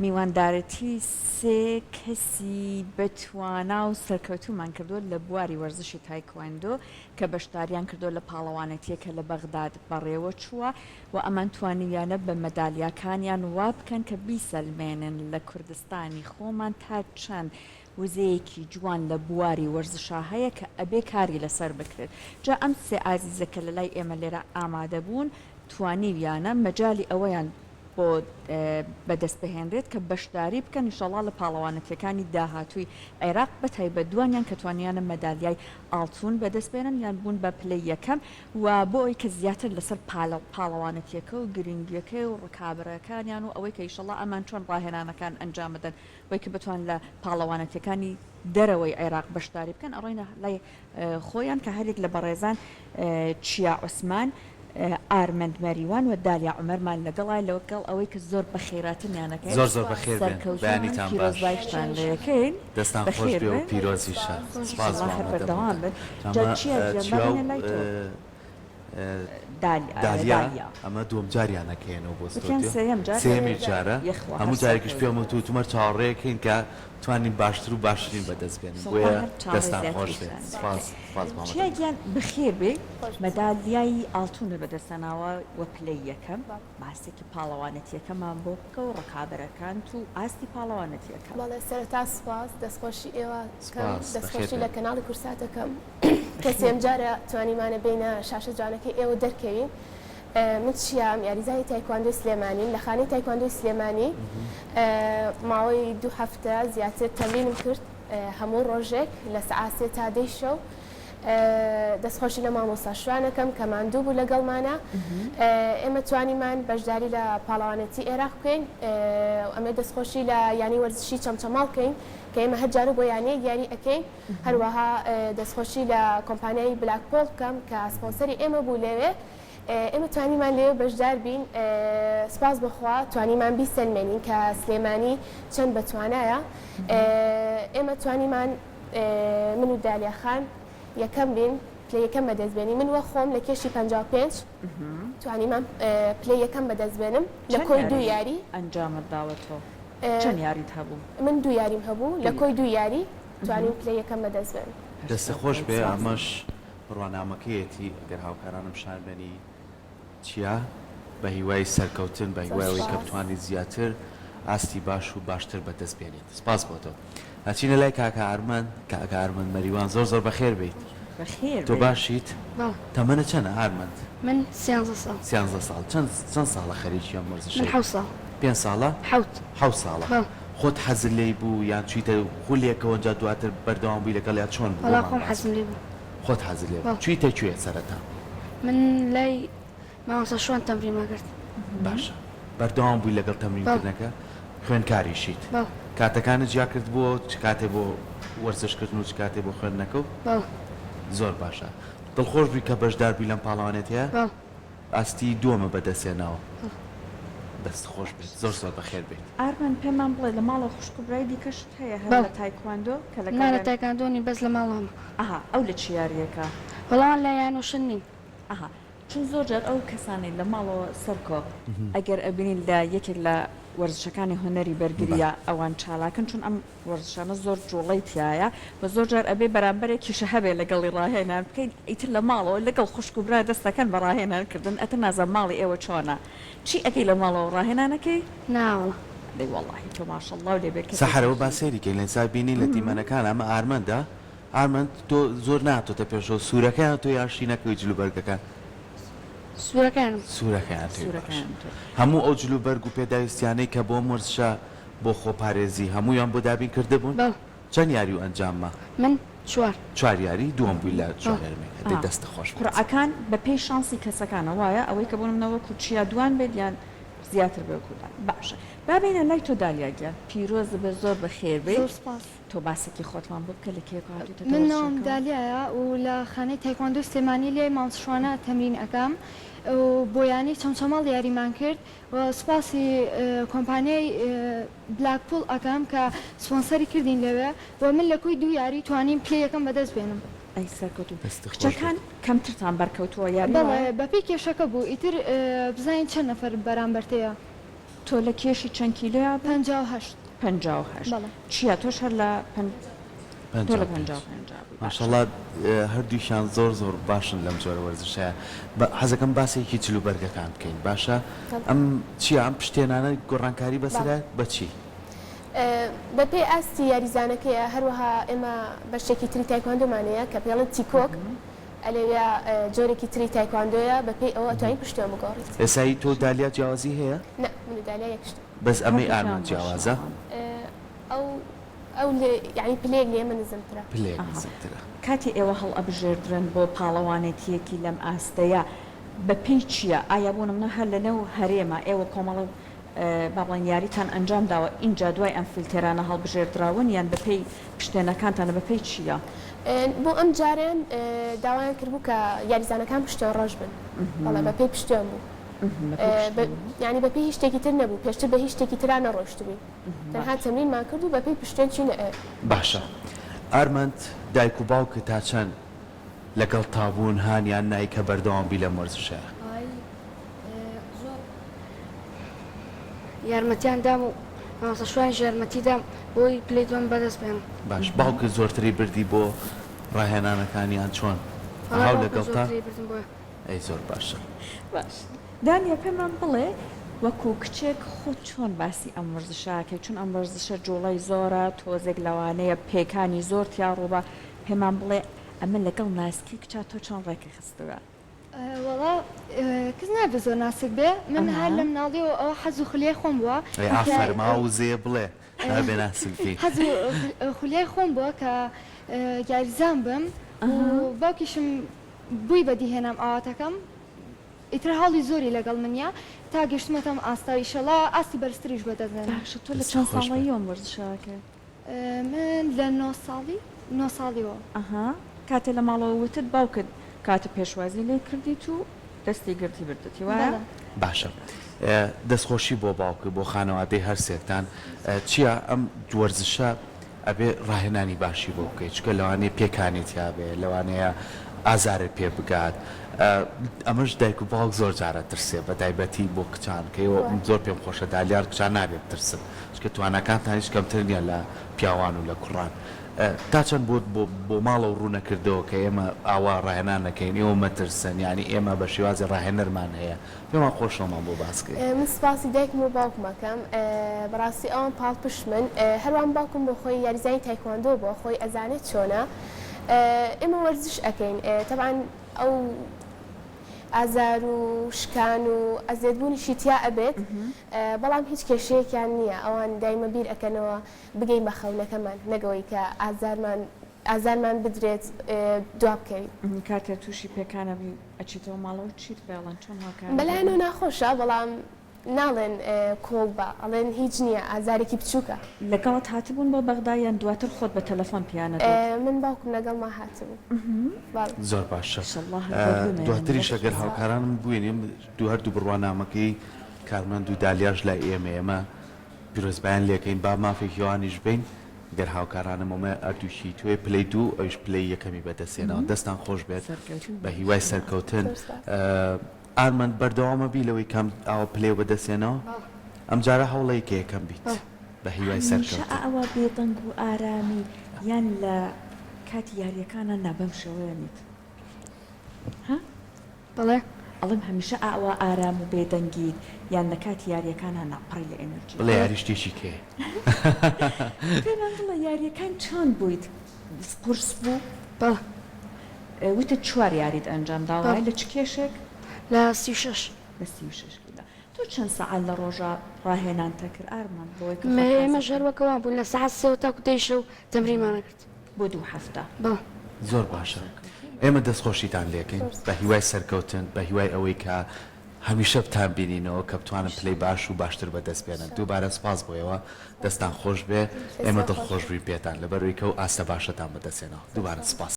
میواندارێتی سێ کەسی بەتوانا و سەرکەوتوومان کردووە لە بواری وەرزشی تایکواندۆ کە بەشداریان کردووە لە پاڵەوانێتییەکە لە بەغداد بەڕێوەچووە و ئەمان توانیویانە بە مەدالیاکانیان وا بکەن کە بیسەلمێنن لە کوردستانی خۆمان تا چەند وزەیەکی جوان لە بواری وەرزشا هەیە کە ئەبێ کاری لەسەر بکرێت جا ئەم سێ ئازیزە کە لەلای ئێمە لێرە ئامادەبوون توانیویانە مەجالی ئەوەیان بۆ بەدەست بهێنرێت کە بەشداری بکەن ئیشەڵا لە پاڵەوانەتیەکانی داهاتووی عێراق بەتایبەت دوانیان کە توانیانە مەدالیای ئاڵتون بەدەست بێنن یان بوون بە پلەی یەکەم و بۆ ئەوەی کە زیاتر لەسەر پاڵەوانەتیەکە و گرنگیەکەی و ڕکابەرەکانیان و ئەوەی کە ئیشەڵا ئەمان چۆن ڕاهێنانەکان ئەنجام بدەن بۆی کە بتوان لە پاڵەوانەتیەکانی دەرەوەی عێراق بەشداری بکەن ئەڕۆینە لای خۆیان کە هەریەک لە بەڕێزان چیا عوسمان، ئارمەند مەریوان و دالیا عومەرمان لەگەڵایە لەگەڵ ئەوەی کە زۆر بەخێراتنیان ئەکەین زۆر زۆر بەخێر بێن سەرکەوتوو بن بەیانیتان باش. پیرۆزبایشتان لێکەین دەستان خۆش بەخێر بێ و بێن پیرۆزیشە سپاس ئیشەڵا بۆ هەر ئامادە بەردەوام بوونتان. بن جا ئەمە چیا گیان با چیا و بێینە لای تۆ دالیا دالیا دالیا. ئەمە دووەم جاریانە کە یەنەوە بۆ وتیان ستۆدیۆ سێیەم جار سێیەمیش جارە یەخوا هەر هەموو جارێکیش سەرکەوتوو پێم وتوو وتومە چاوەڕێکەین کە توانین باشتر و باشترین بەدەست بێنین سوپا بۆیە هەر چاوەڕێی دەستان خۆش بێت زیاتریشتان سپاس دەکەین. سپاس بۆ چیا ئامادەبوونتان. گیان بەخێر بێی مەدالیای ئاڵتونت بەدەست هێناوە و پلەی یەکەم باسێکی پاڵەوانێتیەکەمان بۆ بکە و ڕکابەرەکانت و ئاستی پاڵەوانێتیەکە. بەڵێ سەرەتا سوپاس دەستخۆشی ئێوە کەم سپاس بەخێر دەستخۆشی لە بێن. کەناڵی کوردسات ئەکەم کە بەخێر سێیەم بێی. جارە توانیمانە بێینە شاشە جوانەکەی ئێوە دەرکەوین من چیام یاریزانی تایکواندۆی سلێمانیم لە خانەی تایکواندۆی سلێمانی ماوەی دوو هەفتە زیاتر تەمرینم کرد هەموو ڕۆژێک لە سەعات سێ تا دەی شەو دەستخۆشی لە مامۆستا شوانەکەم کە ماندوو بوو لەگەڵمانە ئێمە توانیمان بەشداری لە پاڵەوانێتی ئێراق بکەین ئەمێ دەستخۆشی لە یانی وەرزشی چەمچەماڵ بکەین کە ئێمە هەر جارە بۆ یانەیەک یاری ئەکەین هەروەها دەستخۆشی لە کۆمپانیای بلاک پۆڵ بکەم کە سپۆنسەری ئێمە بوو لەوێ ئێمە توانیمان لەوێ بەشدار بین سوپاس بۆ خوا توانیمان بیسەلمێنین کە سلێمانی چەند بەتوانایە ئێمە توانیمان من و دالیا خان یەکەم بین پلەی یەکەم بەدەست بێنین من وە خۆم لە کێشی 55 توانیمان پلەی یەکەم بەدەست بێنم لە چەند کۆی دوو یاری یاری ئەنجامت داوە تۆ چەند یاریت هەبوو؟ من دوو یاریم هەبوو لە دوو کۆی یاری دوو یاری توانیم پلەی یەکەم بەدەست بێنم. هەر دەستت خۆش سەرکەوت بێ سپاس. ئەمەش بڕوانامەکەیەتی ئەگەر هاوکارانم پیشان بەنی چیا بە هیوای سەرکەوتن بە زۆر هیوای ئەوەی کە سپاس. بتوانیت زیاتر ئاستی باش و باشتر بەدەست بێنیت سپاس بۆ تۆ ئەچینە لای کاکە ئارمەند کاکە ئارمەند مەریوان زۆر زۆر بەخێر بێیت بەخێر تۆ بێی. باشیت بەڵێ. تەمەنت چەنە ئارمەند؟ من سیانزە ساڵ. سیانزە ساڵ چەند چەند ساڵە خەریکی ئەم من وەرزشەی؟ حەوت ساڵ. پێنج ساڵە؟ حەوت. حەوت ساڵە. بەڵێ. خۆت حەزت لێی بوو یان چویتە خولێکەوە ئینجا دواتر بەردەوام بووی لەگەڵیا چۆن بوو وەڵا بۆمان خۆم باس حەزم بکە. لێ بوو. خۆت حەزت لێ بوو. بەڵێ. چویتە کوێ سەرەتا؟ من لای مامۆستا شوان تەمرینم ئەکرد. باشە بەردەوام بووی لەگەڵ تەمرین بەڵێ. کردنەکە؟ خوێندکاریشیت؟ بەڵێ. کاتەکانت جیا کردبووەوە چ کاتێ بۆ وەرزش کردن و چ کاتێ بۆ خوێندنەکە و؟ بەڵێ. زۆر باشە. دڵخۆش بووی کە بەشدار بووی لەم پاڵەوانێتیە؟ بەڵێ. ئاستی دووەمە بەدەست هێناوە. دەست خۆش بێت زۆر زۆر بەخێر بێیت. ئارمەن پێمان بڵێ لە ماڵەوە خوشک و برای دیکەشت هەیە هەر بەڵێ. لە تایکواندۆ کە نا لە لەگەڵیان. تایکاندۆ نیم بەس لە ماڵەوەمە. ئەها ئەو لە چ یاریەکە؟ وەڵا ئەوان لە یانۆشن نین. ئەها چون زۆر جار ئەو کەسانەی لە ماڵەوە سەرکۆ ئەگەر ئەبینین لە یەکێک لە وەرزشەکانی هونەری بەرگریە ئەوان چالاکن چون ئەم وەرزشانە زۆر جوڵەی تیایە و زۆر جار ئەبێ بەرامبەرێکیشە هەبێ لەگەڵی ڕاهێنان بکەین ئیتر لە ماڵەوە لەگەڵ خوشک و برا دەست دەکەن بە ڕاهێنان کردن ئەتر نازانم ماڵی ئێوە چۆنە چی ئەکەی لە ماڵەوە ڕاهێنان ئەکەی؟ نا وەڵا. دەی وەڵاهی تۆ ماشەڵڵاو لێ بێ سەحەر کەسێکی ئەوە با ژیر. سەیری کەین لە ئێستا بینین لە دیمەنەکان ئەمە ئارمەندە ئارمەند تۆ زۆر نەهاتۆتە پێشەوە سوورەکەیان تۆ یان شینەکەی جلوبەرگەکان؟ سوورەکەیانم. سوورەکەیان تۆی باشە سوورەکەیان تۆی. هەموو ئەو جلوبەرگ و پێداویستیانەی کە بۆ ئەم وەرزشە بۆ خۆپارێزی هەموویان بۆ دابین کردبوون؟ بەڵێ. چەند یاری و ئەنجام ما؟ من چوار. چوار یاری دووەم بووی لە چوار بەڵێ. یاریمەکە دەی دەستت خۆش بێت. قورعەکان بە پێی شانسی کەسەکانە وایە ئەوەی کە بۆ نمونە وەکو چیا دوان بێت یان زیاتر بێ وەکو دان باشە با بێینە لای تۆ دالیا گیان پیرۆز بێ زۆر بەخێر بێی زۆر سوپاس. تۆ باسێکی خۆتمان بۆ بکە لە کێیەوە هاتوویتە من ناوم وەرزشەکەوە؟ دالیایە و لە خانەی تایکواندۆی سلێمانی لای مامۆستا شوانە تەمرین ئەکەم و بۆ یانەی چەمچەماڵ یاریمان کرد و سوپاسی کۆمپانیای بلاک پوڵ ئەکەم کە سپۆنسەری کردین لەوێ و من لە کۆی دوو یاری توانیم پلەی یەکەم بەدەست بێنم. ئەی سەرکەوتوو. دەستت خۆش بێت. کچەکان کەمترتان بەرکەوتووە یاری بەڵێ وایە؟ بەپێی کێشەکە بوو ئیتر بزانین چەند نەفەر بەرامبەرتەیە. تۆ لە کێشی چەند کیلۆیا بووی؟ 58. 58. بەڵێ. چیا تۆش هەر لە پەن تۆ لە 55. 55 بووی باشە. ماشەڵا هەردووکیان زۆر زۆر باشن لەم جۆرە وەرزشەیە بە حەزەکەم باسێکی جل و بەرگەکان بکەین باشە ئەم چیە ئەم پشتێنانە گۆڕانکاری بەسەرە بەچی؟ بەپێی ئاستی یاریزانەکەیە هەروەها ئێمە بەشێکی تری تایکواندۆمان هەیە کە پێڵێن تیکۆک ئەلەویا جۆرێکی تری تایکواندۆیە بەپێی ئەوە ئەتوانی پشتێن بگۆڕیت. ئێستا هی تۆ و دالیا جیاوازی هەیە؟ نا من و دالیا یەک شتین. بەس ئەمەی هەردووکیان ئارمان جیاوازە؟ ڕەشاوان. ئەو ئەو لێ یانی پلەیەک لە ئێمە نزمترە. پلەیەک ئەها نزمترە. کاتێ ئێوە هەڵئەبژێردرێن بۆ پاڵەوانێتییەکی لەم ئاستەیا بە پێی چییە؟ ئایا بۆ نمونە هەر لە نێو هەرێما ئێوە کۆمەڵە با بڵێین یاریتان ئەنجام داوە ئینجا دوای ئەم فلتێرانە هەڵبژێردراون یان بە پێی پشتێنەکانتانە بە پێی چییە؟ بۆ ئەم جارەیان داوایان کردبوو کە یاریزانەکان پشتێن ڕەش بن بەڵێ بە پێی پشتێن بوو یانی بە پێی هیچ شتێکی تر نەبوو پێشتر بە هیچ شتێکی ترا نەڕۆیشتبووین. تەنها تەمرینمان کرد و بەپێی پشتێن چوینە ئێ. باشە ئارمەند دایک و باوکت تا چەند لەگەڵتا بوون هانیان نای کە بەردەوام بی لەم وەرزشەیا؟ ئای زۆر یارمەتیان دام و مامۆستا شوانیش یارمەتی دام بۆی پلەی دووەم بەدەست بهێنم. باش باوکت زۆرتری بردی بۆ ڕاهێنانەکان یان چۆن؟ وەڵا هاو باوکم لەگەڵتا؟ زۆرتری بردم بۆیە. ئەی زۆر باشە. باش دانیا پێمان بڵێ وەکو کچێک خۆت چۆن باسی ئەم وەرزشە ئەکەی چون ئەم وەرزشە جوڵەی زۆرە تۆزێک لەوانەیە پێکانی زۆر تیا ڕووبا پێمان بڵێ ئەمە لەگەڵ ناسکی کچا تۆ چۆن ڕێکە خستوە؟ وەڵا کچ نابێ زۆر ناسک بێ من هەر لە مناڵیەوە ئەوە حەز و خولیای خۆم بووە ئەی ئافەرم ئا وزەیە بڵێ نابێ ناسک بی. حەز و خولیای خۆم بووە کە یاریزان بم و باوکیشم بووی بەدی هێنام ئاواتەکەم ئیتر هەوڵی زۆری لەگەڵ منیە تا گەشتمەتە ئەم ئاستە ئیشەڵا ئاستی بەرزتریش بەدەست دێنم. باشە تۆ لە دەستت چەند خۆش بێت. ساڵەییەوە ئەم وەرزشە ئەکەی؟ من لە نۆ ساڵی نۆ ساڵیەوە. ئەها کاتێ لە ماڵەوە وتت باوکت کاتە پێشوازی لێ کردیت و دەستی گرتی بردتی وایە؟ بەڵێ. باشە دەستخۆشی بۆ باوکت بۆ خانەوادەی هەرسێکتان چیە ئەم وەرزشە ئەبێ ڕاهێنانی باشی بۆ بکەیت چونکە لەوانەیە پێکانی تیابێ لەوانەیە ئازارت پێ بگات ئەمەش دایک و باوک زۆر جار ئەترسێ بە تایبەتی بۆ کچان کە ئێوە زۆر پێم خۆشە دالیار کچان نابێ بترسن چونکە تواناکانتان هیچ کەمتر نییە لە پیاوان و لە کوڕان تا چەند بۆت بۆ بۆ ماڵەوە ڕوون نەکردەوە کە ئێمە ئاوا ڕاهێنان نەکەین ئێوە مەترسن یانی ئێمە بە شێوازی ڕاهێنەرمان هەیە پێمان خۆشە ئەومان بۆ باس کەی. من سوپاسی دایکم و باوکم ئەکەم بەڕاستی ئەوان پاڵپشتمن هەروام باوکم بۆ خۆی یاریزانی تایکواندۆ بووە خۆی ئەزانێت چۆنە ئێمە وەرزش ئەکەین تەبعەن ئەو ئازار و شکان و ئەزێت بوونیشی تیا ئەبێت بەڵام هیچ کێشەیەکیان نییە ئەوان دایمە بیر ئەکەنەوە بگەین بە خەونەکەمان نەک ئەوەی کە ئازارمان ئازارمان بدرێت دوابکەوین. کاتێ تووشی پێکان ئەبی ئەچیتەوە ماڵەوە چیت پێ ئەڵێن چۆن هاوکاری دەبن؟ بەلایانەوە ناخۆشە بەڵام ناڵێن کۆڵ بە ئەڵێن هیچ نییە ئازارێکی بچووکە. لەگەڵت هاتبوون بۆ بەغدا یان دواتر خۆت بە تەلەفۆن پێیانە گوت؟ من باوکم لەگەڵما هاتبوو بەڵێ. زۆر باشە ئیشەڵڵا هەر بۆت بمێنن دواتریش لەش ئەگەر هاوکارانم بوێنێ هەردوو بڕوانامەکەی کارمەند و دالیاش لای ئێمەیە ئێمە پیرۆزبایان لێکەین با مافێکی ئەوانیش بەین گەر هاوکارانم ئەمە ئەردووکی تۆیە پلەی دوو ئەویش پلەی یەکەمی بەدەستهێناوە دەستان خۆش بێت بە هیوای سەرکەوتن ئارمەند بەردەوامە بی لەوەی کام ئاوە پلەی بەدەستهێنەوە ئەم جارە هەوڵەی کە یەکەم بیت بە هیوای هەمیشە سەرکەوتن. ئاوا بێدەنگ و ئارامی یان لە کاتی یاریەکانا نا بەم شێوەیە نیت ها؟ بەڵێ. ئەڵێم هەمیشە ئاوا ئارام و بێدەنگیت یان لە کاتی یاریەکانا نا پڕی لە ئێنێرجی؟ بڵێ یاری شتێکی کەیە. پێمان بڵێ یاریەکان چۆن بوویت قورس بوو؟ بەڵێ. وتت چوار یاریت ئەنجام داوە بەڵێ. لە چ کێشێک؟ لە 36. لە 36 کیلۆ. تۆ چەند سەعات لە ڕۆژا ڕاهێنانت ئەکرد ئارمان بۆی کە خۆت حازر ئێمەش هەر کەی؟ وەک ئەوان بووین لە سەعات سێوە تاکو دەی شەو تەمرینمان ئەکرد. بۆ دوو هەفتە؟ بەڵێ. زۆر باشە ئێمە دەستخۆشیتان لێکەین بە هیوای سەرکەوتن بە هیوای ئەوەی کە هەمیشە بتان بینینەوە کە بتوانن پلەی باش و باشتر بەدەست بێنن دووبارە سپاس بۆ ئێوە دەستان خۆش بێ ئێمە دڵخۆش بووین پێتان لەبەرئەوەی کە ئەو ئاستە باشەتان بەدەست هێناوە دووبارە سپاس.